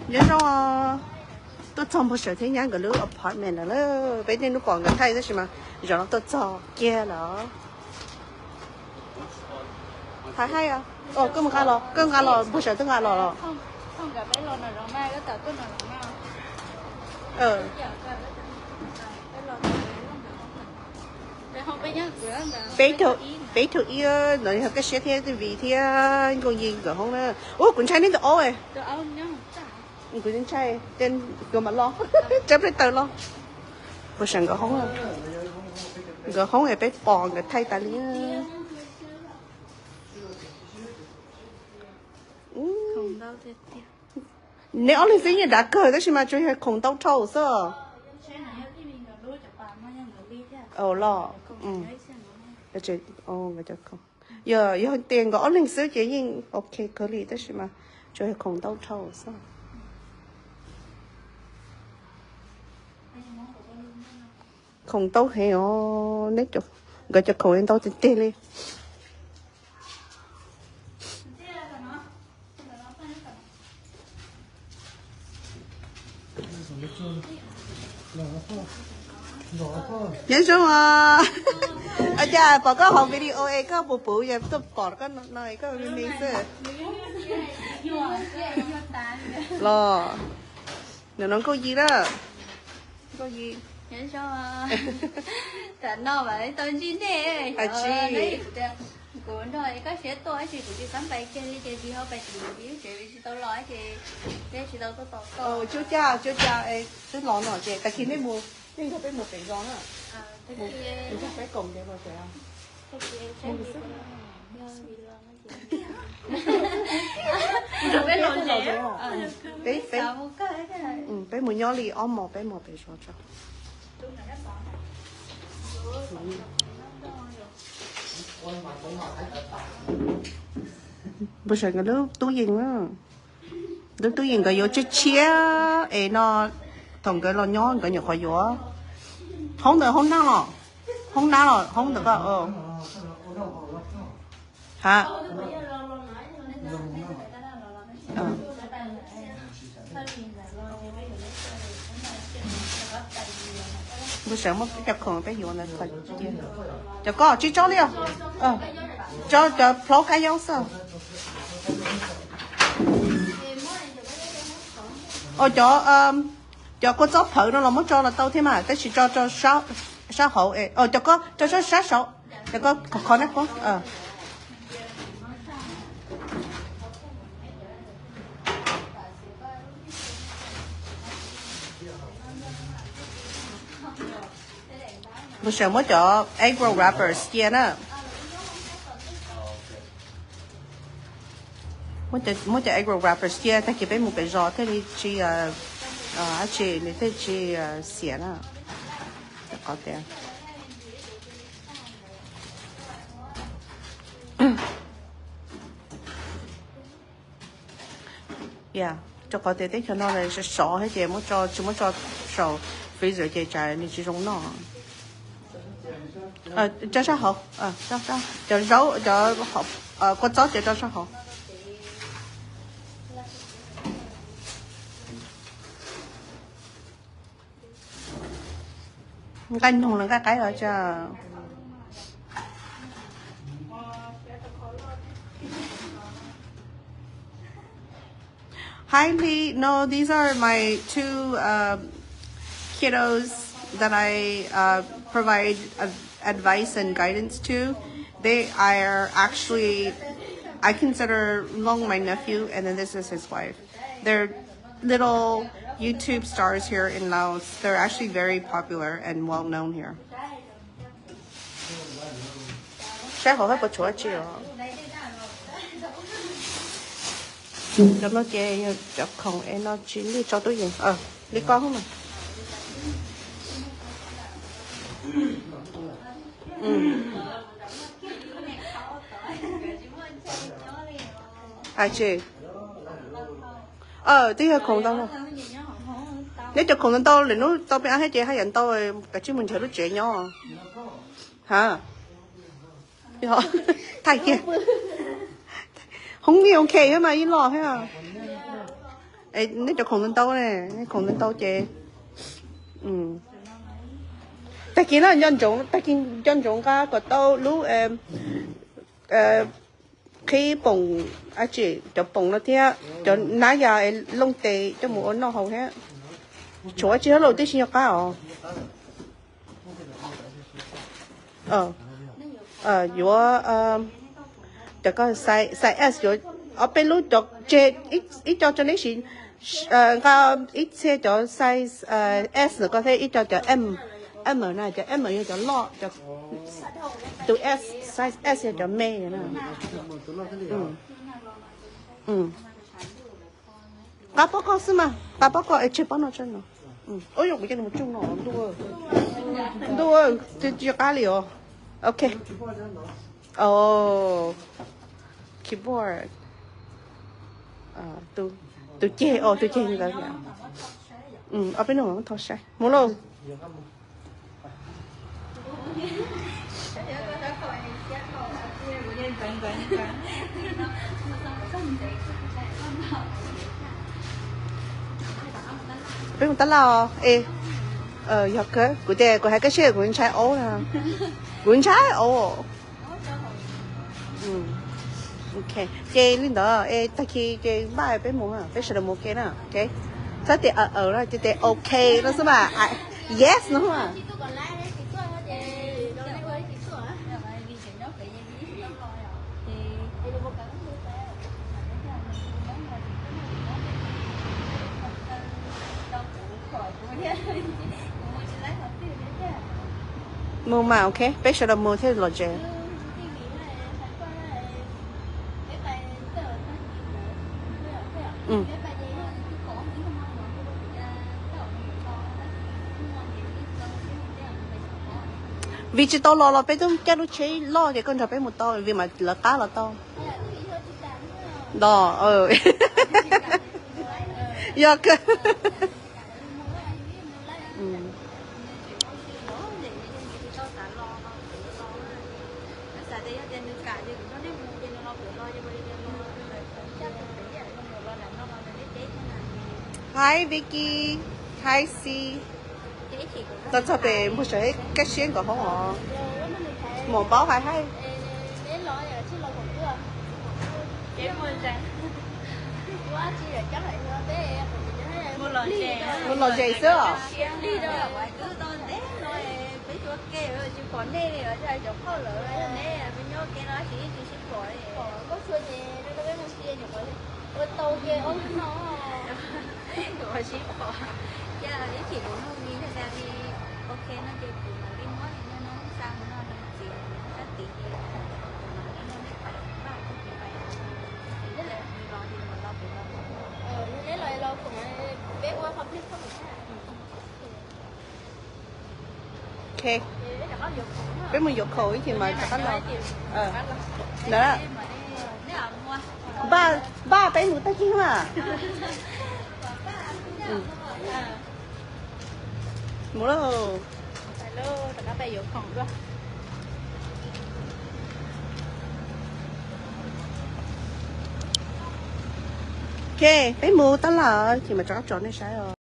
Nyob zoo, tuaj txog npawg Sawm thiab nyab nkawd lub apartment lawm. Peb niaj hnub pom nkawd thaij tab sis mas zaum no tuaj txog kiag lawm. Thaij haib. Koj mus nqa los, koj nqa los, npawg Sawm twb nqa los los. Peb tug ib no yog Kaj Siab thiab Vim thiab Nkauj Yi nkawd hoob na. Ua kuv ntshai nej tus aub. Kuv ntshai, kuv mam los, tsab plej taws los. Npawg Sawm nkawd hoob, nkawd hoob es peb pom nkawd thaij tas li. Neb ob leeg xwb yeej dav kawg tab sis mas tsuas yog khoom ntau dhau xwb. Los, yog, yog tias nkawd ob leeg xwb ces yeej ok kawg li tab sis mas tsuas yog khoom ntau dhau xwb. Khoom ntau heev os, nkawd cov khoom ntau tiag tiag li. Nyob zoo os. Ua cas pom koj hauv video es koj puv puv yog tuaj pom koj no es koj me me xwb. Los, nim no Nkauj Yi na. Nkauj Yi. Tam no mas tau ntsib nej. Kuv nrog koj siab tuaj tab sis kuv tsis xav pais kiag li ces vim ho pais tim lub tsev tsis tau los ces peb tsis tau tuaj tos koj. Cuab caj, cuab caj, twb los no ces tag kis nej mus, nej nrog peb mus pem zos na. Nrog peb koom ces los tsev. Peb mus nyob li ob hmos peb mus pem zos tso. Npawg Sawm nkawd lub tub yees na, lub tub yees nkawd yuav tshiab tshiab es no, thaum nkawd los nyob nkawd nyuam qhuav yuav. Hoob ntawd hoob nab los, hoob nab los hoob ntawd ko. Ha, npawg Sawm muab peb cov khoom peb yuav ntawd, cov ko tsis tso li os. Tso cov plaub kab yaub xwb. Cov, cov kua txob phawv no los muab tso los tau thiab mas tab sis tso rau sab hauv, cov ko tso sab saud, cov ko khov khov na. Npawg Sawm muab cov egg roll wrappers cia na. Muab cov egg roll wrappers cia tag kis peb mus pem zos thiaj li tsis, dab tsi nws thiaj tsis xiam na. Qhov tias, rau qhov tias teb chaws no sov sov thiab ces muab tso, tsis muab tso saum freezer ces tsam nws tsis zoo noj. Tso sab hauv, cov zaub, cov kua txob ces tso sab hauv. Nqaij noog los nqaij qaib los tso. Hi, Lee. No, these are my two um, kiddos that I uh, provide uh, advice and guidance to. They are actually, I consider Long my nephew, and then this is his wife. They're little YouTube stars here in Laos. They're actually very popular and well known here. Saib hauv hab puas tshuav tsi os. Cov no ces yog cov khoom es no tsis li tso tub yees li ko hub mas. Tsi, twb yog khoom ntau. Neb cov khoom ntau lwm hnub tau peb ab thiab ces haj yam ntau, kav tsij mus nrhiav lub tsev nyob. Ha, thaij kiag. Hoob li ok thiab mas ib los thiab. Nej cov khoom ntau ntau ne, nej khoom ntau ntau ces tag kis no nco ntsoov, tag kis nco ntsoov nqa kom tau lub qhib poom, cov poom no thiab cov nab yas looj tes coj mus ua noj haus thiab. Tshuav tsis hab laus tib si nco qab os. Yuav cov ko size S yuav ob peb lub cov tseg, ib co tso neb siv, nqa ib txhia cov size S ntawm ko thiab ib co cov M, M na, cov M yog cov loj, tus S, size S yog cov me na. Nqa pob koj xwb mas, nqa pob koj es tseg pob no tso no. Ua yog kuv cia li mus tsuj no, ntuj, ntuj, tsis qab li os. Ok. Keyboard. Tus ceg, tus ceg ntawd. Ob peb nub mam thov saib mus lauj. Peb mus tab laj os. Es, yog kawg kuv tias kuv hais koj siab kuv ntshai aub na. Kuv ntshai aub. Ok, ces li ntawd es tag kis ces npaj peb mus, peb sawv daws mus ua ke na. Txhob tias aw aw no, ces tias ok no xwb mas. Yes no mas. Mus mas, ok, peb sawv daws mus thiaj lom zem. Vim tsis tau los los peb twb caij lub tsheb loj ces koj nrog peb mus tau, vim mas lawv qab los tau. Los, yog kawg. Hi Vicky, hi C. Txog txog pem npug sawv kaj siab nkaus hov os. Mom npaub hais hais. Mus lom zem xwb os. Ok, peb mus yuav khoom ib chim mas rov qab los. Npaj, npaj peb mus tag kis mas. Mus lauj. Ok, peb mus tab laj ces mas rov qab tso nej saib os.